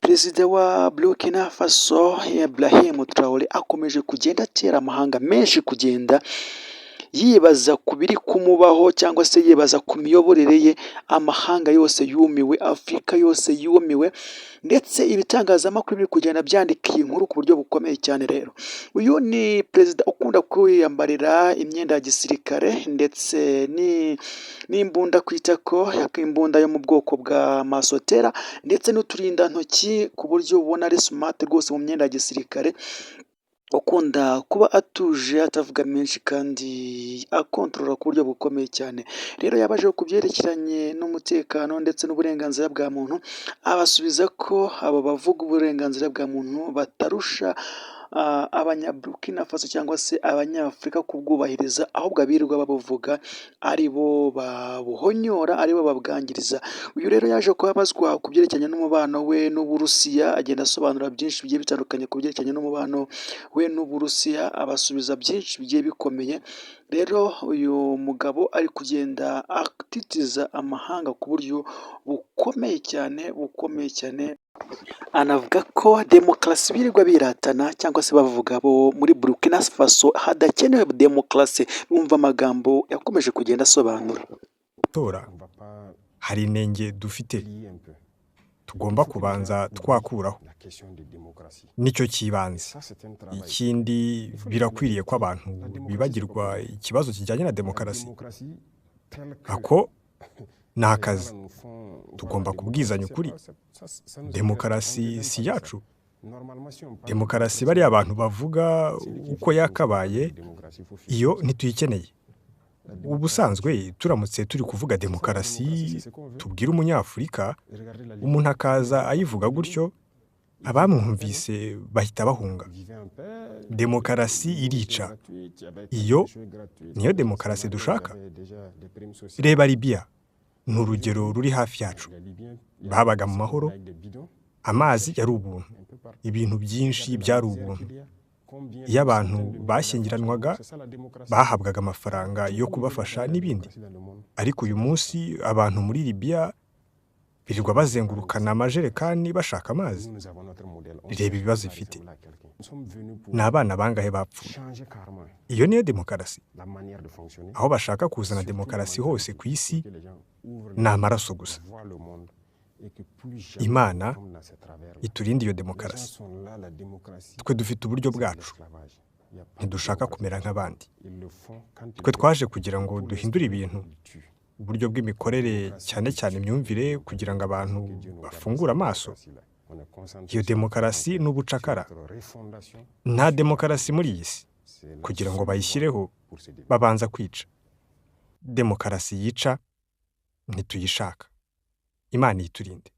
Perezida wa Burkina Faso Ibrahim Traore akomeje kugenda atera amahanga menshi kugenda yibaza ku biri kumubaho cyangwa se yibaza ku miyoborere ye. Amahanga yose yumiwe, Afurika yose yumiwe, ndetse ibitangazamakuru biri kugenda byandika iyi nkuru ku buryo bukomeye cyane. Rero uyu ni perezida ukunda kwiyambarira imyenda ya gisirikare ndetse n'imbunda ku itako, imbunda yo mu bwoko bwa masotera ndetse n'uturindantoki, ku buryo ubona ari smart rwose mu myenda ya gisirikare, ukunda kuba atuje, atavuga menshi kandi akontorora ku buryo bukomeye cyane. Rero yabajijwe ku byerekeranye n'umutekano ndetse n'uburenganzira bwa muntu, abasubiza ko abo bavuga uburenganzira bwa muntu batarusha Abanyaburukina Faso cyangwa se Abanyafurika kubwubahiriza, ahubwo abirirwa babuvuga ari bo babuhonyora, ari bo babwangiriza. Uyu rero yaje kuba abazwa ku byerekeranye n'umubano we n'Uburusiya, agenda asobanura byinshi bigiye bitandukanye ku byerekeranye n'umubano we n'Uburusiya, abasubiza byinshi bigiye bikomeye. Rero uyu mugabo ari kugenda atitiza amahanga ku buryo bukomeye cyane, bukomeye cyane. Anavuga ko demokarasi birirwa biratana cyangwa se bavuga bo muri Burkina Faso hadakenewe demokarasi. Bumva amagambo yakomeje kugenda asobanura. Tora hari inenge dufite tugomba kubanza twakuraho, nicyo cy'ibanze. Ikindi, birakwiriye ko abantu bibagirwa ikibazo kijyanye na demokarasi. Ako ni akazi, tugomba kubwizanya ukuri. Demokarasi si yacu. Demokarasi bariya abantu bavuga uko yakabaye, iyo ntituyikeneye. Ubusanzwe turamutse turi kuvuga demokarasi tubwira Umunyafurika, umuntu akaza ayivuga gutyo, abamwumvise bahita bahunga. Demokarasi irica, iyo niyo demokarasi dushaka? Reba Libiya, ni urugero ruri hafi yacu. Babaga mu mahoro, amazi yari ubuntu, ibintu byinshi byari ubuntu. Iyo abantu bashyingiranwaga bahabwaga amafaranga yo kubafasha n'ibindi. Ariko uyu munsi abantu muri Libiya birirwa bazengurukana amajerekani bashaka amazi. Reba ibibazo ifite. Ni abana bangahe bapfuye? Iyo niyo demokarasi? Aho bashaka kuzana demokarasi hose ku isi ni amaraso gusa. Imana iturinde iyo demokarasi. Twe dufite uburyo bwacu, ntidushaka kumera nk'abandi. Twe twaje kugira ngo duhindure ibintu, uburyo bw'imikorere, cyane cyane imyumvire, kugira ngo abantu bafungure amaso. Iyo demokarasi ni ubucakara. Nta demokarasi muri iyi si. Kugira ngo bayishyireho babanza kwica. Demokarasi yica ntituyishaka. Imana iturinde.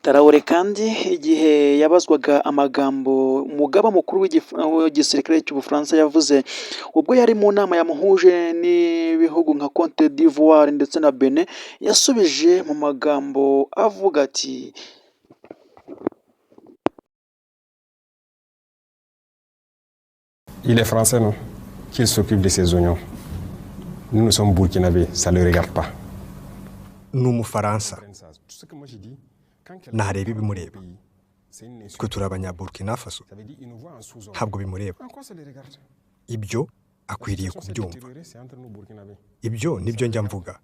Traore kandi igihe yabazwaga amagambo umugaba mukuru w'igisirikare cy'Ubufaransa yavuze ubwo yari mu nama yamuhuje n'ibihugu nka Cote d'Ivoire ndetse na Benin, yasubije mu magambo avuga ati: Il est français, non? Qu'il s'occupe de ses oignons. Nous, nous sommes burkinabés, ça ne le regarde pas. Ni Umufaransa, ntareba ibimureba. Twe turi Abanyaburkina Faso, ntabwo bimureba. Ibyo akwiriye kubyumva. Ibyo nibyo njya mvuga.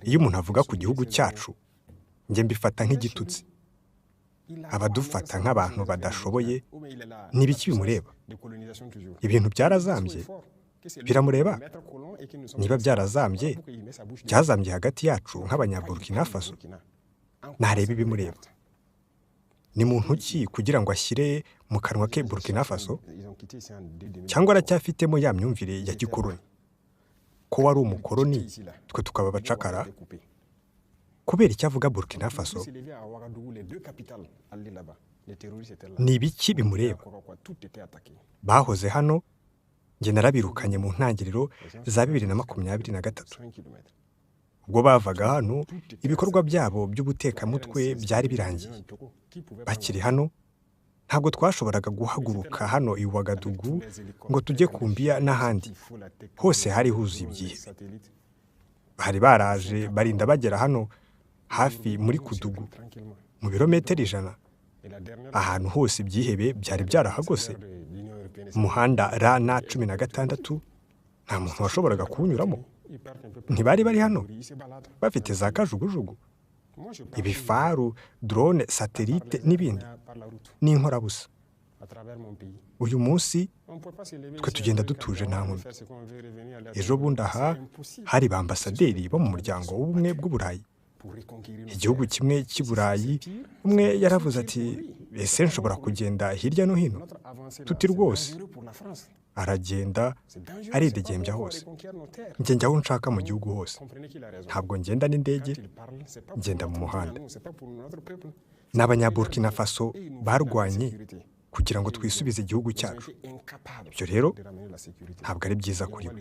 Iyo umuntu avuga ku gihugu cyacu, njye mbifata nk'igitutsi. Abadufata nk'abantu badashoboye, n'ibiki bimureba? Ibintu byarazambye, biramureba? Niba byarazambye, byazambye hagati yacu nk'Abanyaburkina Faso. Ntareba ibimureba. Ni muntu ki kugira ngo ashyire mu kanwa ke Burkina Faso? Cyangwa aracyafitemo ya myumvire ya gikoroni, ko wari umukoroni twe tukaba abacakara? Kubera icyo avuga Burkina Faso, ni ibiki bimureba? Bahoze hano, njye narabirukanye mu ntangiriro za 2023. Ubwo bavaga hano, ibikorwa byabo by'ubutekamutwe byari birangiye. Bakiri hano, ntabwo twashoboraga guhaguruka hano i Wagadugu ngo tujye ku Mbiya n'ahandi hose hari huzuye ibyihebe. Bari baraje barinda bagera hano hafi muri Kudugu, mu birometero 100. Ahantu hose ibyihebe byari byarahagose. Umuhanda RN 16 nta muntu washoboraga kuwunyuramo. Ntibari bari hano bafite za kajugujugu, ibifaru, drone, satelite n'ibindi n'inkorabusa. Uyu munsi twe tugenda dutuje nta nkomyi. Ejo bundi aha hari ba ambasaderi bo mu muryango w'ubumwe bw'Uburayi, igihugu kimwe cy'i Burayi. Umwe yaravuze ati ese nshobora kugenda hirya no hino? Tuti rwose. Aragenda aridegembya hose. Njye njya aho nshaka mu gihugu hose. Ntabwo ngenda n'indege, ngenda mu muhanda. N'Abanyaburkina Faso barwanye kugira ngo twisubize igihugu cyacu. Ibyo rero ntabwo ari byiza kuri bo.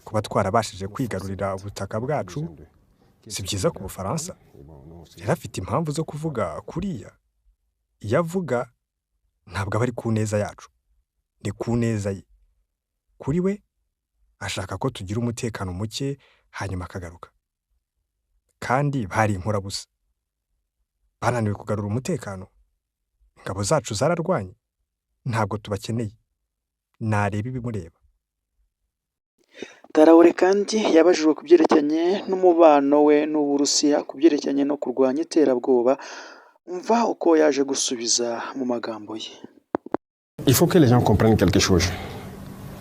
Kuba twarabashije kwigarurira ubutaka bwacu si byiza ku Bufaransa. Yari afite impamvu zo kuvuga kuriya. Iyo avuga ntabwo aba ari ku neza yacu, ni ku neza ye. Kuri we ashaka ko tugira umutekano muke hanyuma akagaruka. Kandi bari inkorabusa, bananiwe kugarura umutekano. Ingabo zacu zararwanye, ntabwo tubakeneye. Nareba ibimureba. Traoré kandi yabajijwe ku byerekeranye n'umubano we n'Uburusiya, ku byerekeranye no kurwanya iterabwoba. Umva uko yaje gusubiza mu magambo ye. Il faut que les gens comprennent quelque chose.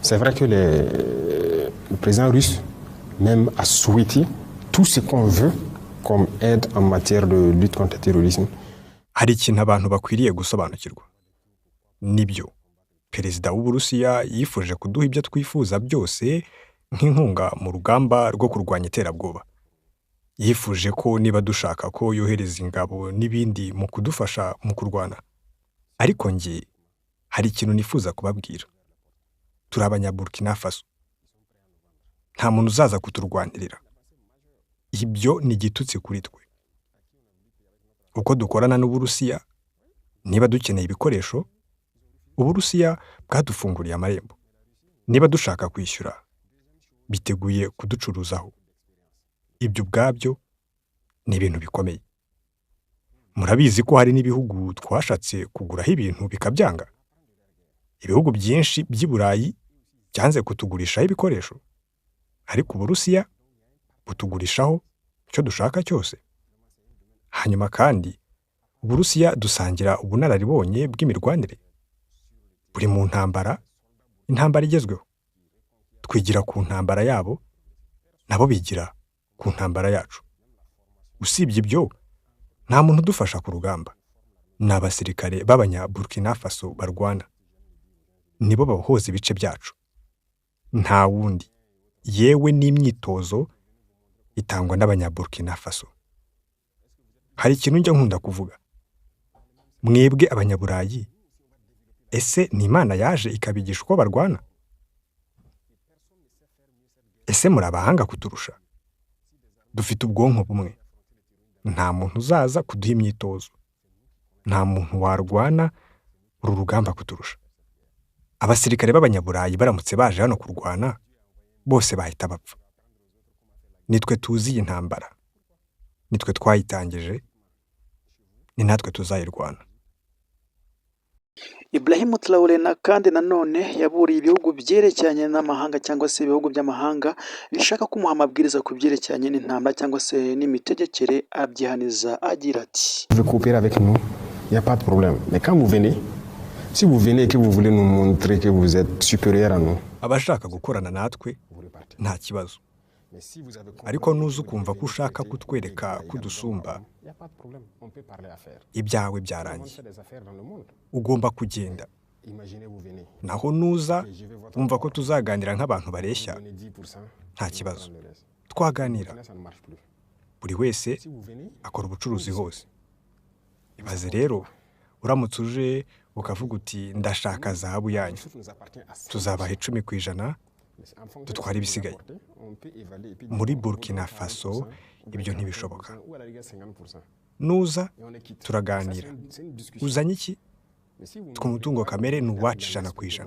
C'est vrai que le président russe même a souhaité tout ce qu'on veut comme aide en matière de lutte contre le terrorisme. Hari ikintu abantu bakwiriye gusobanukirwa. Nibyo, perezida w'Uburusiya yifuje kuduha ibyo twifuza byose nk'inkunga mu rugamba rwo kurwanya iterabwoba. Yifuje ko niba dushaka ko yohereza ingabo n'ibindi mu kudufasha mu kurwana. Ariko njye hari ikintu nifuza kubabwira. Turi Abanyaburkina Faso. Nta muntu uzaza kuturwanirira. Ibyo ni igitutsi kuri twe. Uko dukorana n'Uburusiya, niba dukeneye ibikoresho, Uburusiya bwadufunguriye amarembo. Niba dushaka kwishyura, biteguye kuducuruzaho. Ibyo ubwabyo ni ibintu bikomeye. Murabizi ko hari n'ibihugu twashatse kuguraho ibintu bikabyanga. Ibihugu byinshi by'i Burayi byanze kutugurishaho ibikoresho, ariko Uburusiya butugurishaho icyo dushaka cyose. Hanyuma kandi Uburusiya dusangira ubunararibonye bw'imirwanire. Buri mu ntambara, intambara igezweho. Twigira ku ntambara yabo, nabo bigira ku ntambara yacu. Usibye ibyo, nta muntu udufasha ku rugamba. Ni abasirikare b'Abanyaburkina Faso barwana. Nibo babohoza ibice byacu. Nta wundi. Yewe n'imyitozo itangwa n'Abanyaburkina Faso. Hari ikintu njya nkunda kuvuga. Mwebwe Abanyaburayi, ese ni Imana yaje ikabigisha uko barwana? Ese muri abahanga kuturusha? Dufite ubwonko bumwe. Nta muntu uzaza kuduha imyitozo. Nta muntu warwana uru rugamba kuturusha. Abasirikare b'Abanyaburayi baramutse baje hano kurwana, bose bahita bapfa. Nitwe tuzi iyi ntambara. Nitwe twayitangije, ni natwe tuzayirwana. Ibrahim Traoré na kandi nanone yaburiye ibihugu byerekeranye n'amahanga cyangwa se ibihugu by'amahanga bishaka kumuha amabwiriza ku byerekeranye n'intambara cyangwa se n'imitegekere, abyihaniza agira ati: Vous voulez coopérer avec nous, il n'y a pas de problème. Mais quand vous venez, si vous venez et que vous voulez nous montrer que vous êtes supérieur à nous, Abashaka gukorana natwe vous repartez. nta kibazo. Mais si vous avez Ariko nuza ukumva ko ushaka kutwereka ko udusumba, il n'y a pas de problème, on peut parler affaires. Ibyawe Tout le monde byarangiye. fait des affaires dans le monde. Ugomba kugenda. Imaginez, vous venez. Naho nuza wumva ko tuzaganira nk'abantu bareshya, Vous donnez 10%, nta kibazo. vous prenez le reste. Twaganira. Là, ça ne marche plus. Buri wese Si vous venez, akora ubucuruzi hose. Ibaze rero uramutse uje ukavuga uti ndashaka zahabu yanyu, tout nous appartient à 100%. tuzabaha 10%, dutware ibisigaye. Muri Burkina Faso ibyo ntibishoboka. Nuza turaganira. Uzanye iki? Twe umutungo kamere ni uwacu 100%.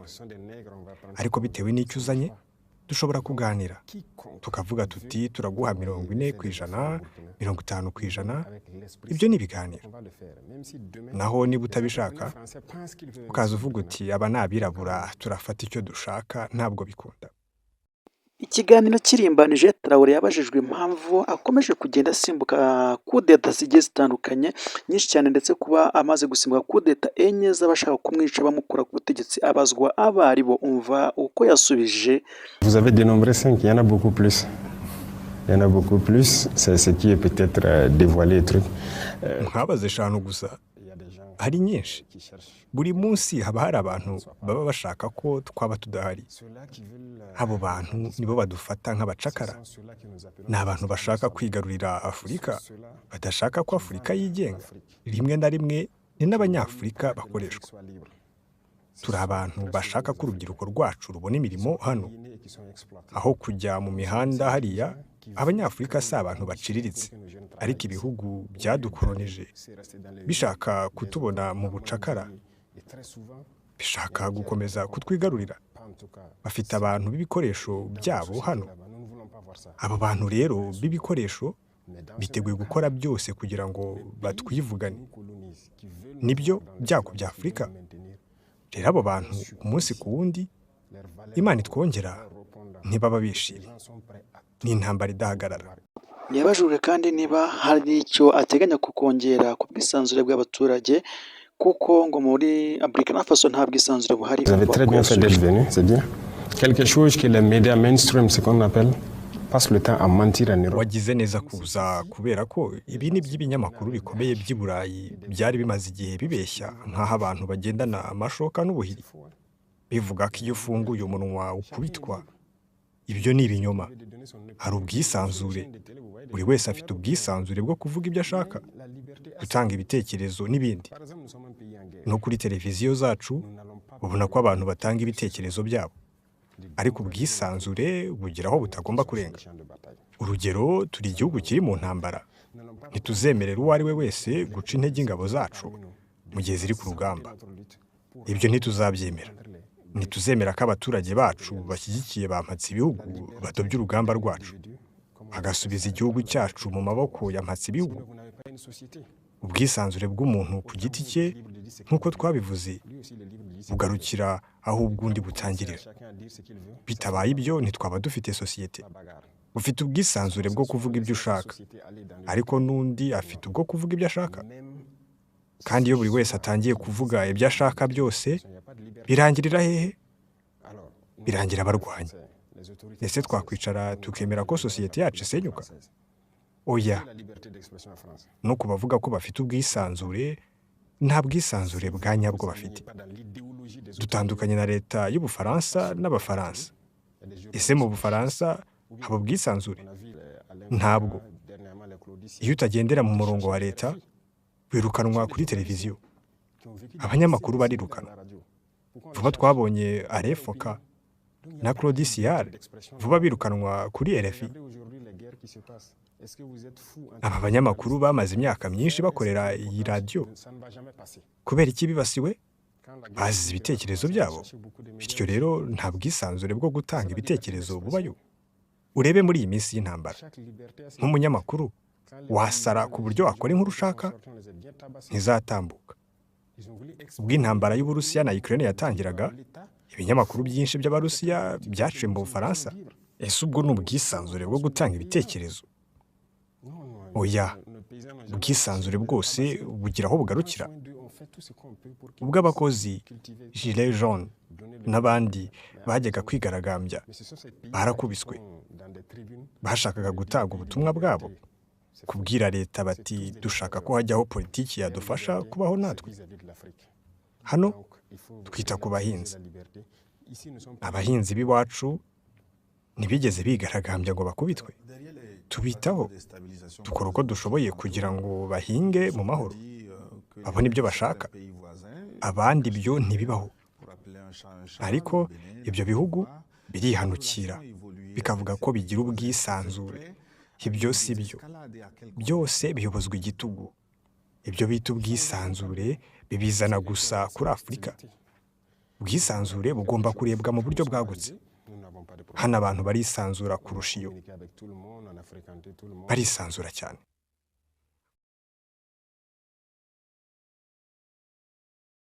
Ariko bitewe n'icyo uzanye, Dushobora kuganira tukavuga tuti turaguha 40%, 50%. Ibyo ni ibiganiro. Naho niba utabishaka ukaza uvuga uti aba ni abirabura, turafata icyo dushaka, ntabwo bikunda. Ikiganiro kirimbanije, Traoré yabajijwe impamvu akomeje kugenda asimbuka kudeta zigiye zitandukanye nyinshi cyane, ndetse kuba amaze gusimbuka kudeta enye z'abashaka kumwica bamukura ku butegetsi, abazwa abo ari bo. Umva uko yasubije. Vous avez dénombré cinq, il y en a beaucoup plus. Il y en a beaucoup plus, c'est ce qui est peut-être dévoilé et truc. Nkabaze eshanu gusa, Il y a des gens hari nyinshi. qui cherchent. Buri munsi haba hari abantu baba bashaka ko twaba tudahari. Ceux-là qui veulent. Abo bantu nibo badufata nk'abacakara. Ce sont ceux-là que nous appelons Ni abantu bashaka kwigarurira Afurika, badashaka ko Afurika yigenga. Rimwe na rimwe ni n'Abanyafurika bakoreshwa. soient libres. Turi abantu bashaka ko urubyiruko rwacu rubona imirimo hano Et qui sont exploités. aho kujya mu mihanda hariya. Abanyafurika si abantu baciriritse, ariko ibihugu byadukoronije C'est resté dans les bishaka kutubona mu bucakara, Et très souvent, bishaka gukomeza kutwigarurira. pas en tout cas. Bafite abantu b'ibikoresho byabo hano. Là-bas, nous ne voulons pas voir ça. Abo bantu rero b'ibikoresho Mais dans biteguye gukora byose kugira ngo batwivugane. nous colonisent, qui veulent Nibyo byago bya Afurika. maintenir Rero abo bantu umunsi ku wundi, leurs valeurs, Imana itwongera, répondant. ntibaba bishimye. Les gens sont prêts à Ni intambara idahagarara. Yabajijwe kandi niba hari icyo ateganya ku kongera ku bwisanzure bw'abaturage, kuko ngo muri Burkina Faso nta bwisanzure buhari. Vous avez très bien fait d'être venu, c'est bien. Quelque chose que les médias mainstream, ce qu'on appelle, passent le temps à mentir en Europe. Wagize neza kuza, kubera ko ibi ni by'ibinyamakuru bikomeye by'i Burayi byari bimaze igihe bibeshya nk'aho abantu bagendana amashoka n'ubuhiri, bivuga ko iyo ufunguye umunwa ukubitwa. Ibyo ni ibinyoma. Hari ubwisanzure, buri wese afite ubwisanzure bwo kuvuga ibyo ashaka, gutanga ibitekerezo n'ibindi. No kuri televiziyo zacu ubona ko abantu batanga ibitekerezo byabo, ariko ubwisanzure bugira aho butagomba kurenga. Urugero, turi igihugu kiri mu ntambara. Ntituzemerera uwo ari we wese guca intege ingabo zacu mu gihe ziri ku rugamba. Ibyo ntituzabyemera. Ntituzemera ko abaturage bacu bashyigikiye ba ibihugu badobya urugamba rwacu, bagasubiza igihugu cyacu mu maboko ya ibihugu. Ubwisanzure bw'umuntu ku giti cye, nk'uko twabivuze, bugarukira aho ubw'undi butangirira. Bitabaye ibyo, ntitwaba dufite sosiyete. Ufite ubwisanzure bwo kuvuga ibyo ushaka, ariko n'undi afite ubwo kuvuga ibyo ashaka. Kandi iyo buri wese atangiye kuvuga ibyo ashaka byose, birangirira hehe? Birangira barwanya. Ese twakwicara tukemera ko sosiyete yacu isenyuka? Oya. No ku bavuga ko bafite ubwisanzure, nta bwisanzure bwa nyabwo bafite. Dutandukanye na leta y'Ubufaransa n'Abafaransa. Ese mu Bufaransa haba ubwisanzure? Ntabwo. Iyo utagendera mu murongo wa leta, wirukanwa kuri televiziyo. Abanyamakuru barirukanwa. Vuba twabonye Alain Foka na Claudy Siar vuba birukanwa kuri RFI. Aba banyamakuru bamaze imyaka myinshi bakorera iyi radiyo. Kubera iki bibasiwe? Bazize ibitekerezo byabo. Bityo rero nta bwisanzure bwo gutanga ibitekerezo bubayo. Urebe muri iyi minsi y'intambara, nk'umunyamakuru wasara ku buryo wakora inkuru ushaka ntizatambuka. Ubwo intambara y'Uburusiya na Ukraine yatangiraga, ibinyamakuru byinshi by'Abarusiya byaciye mu Bufaransa. Ese ubwo ni ubwisanzure bwo gutanga ibitekerezo? Oya. Ubwisanzure bwose bugira aho bugarukira. Ubwo abakozi, gilets jaunes n'abandi bajyaga kwigaragambya, barakubiswe. Bashakaga gutanga ubutumwa bwabo, kubwira leta bati dushaka ko hajyaho politiki yadufasha kubaho natwe. Hano twita ku bahinzi. Abahinzi b'iwacu ntibigeze bigaragambya ngo bakubitwe. Tubitaho, dukora uko dushoboye kugira ngo bahinge mu mahoro, babone ibyo bashaka. Abandi ibyo ntibibaho. Ariko ibyo bihugu birihanukira bikavuga ko bigira ubwisanzure. Ibyo si byo. Byose biyobozwa igitugu. Ibyo bita ubwisanzure bibizana gusa kuri Afurika. Ubwisanzure bugomba kurebwa mu buryo bwagutse. Hano abantu barisanzura kurusha iyo, barisanzura cyane.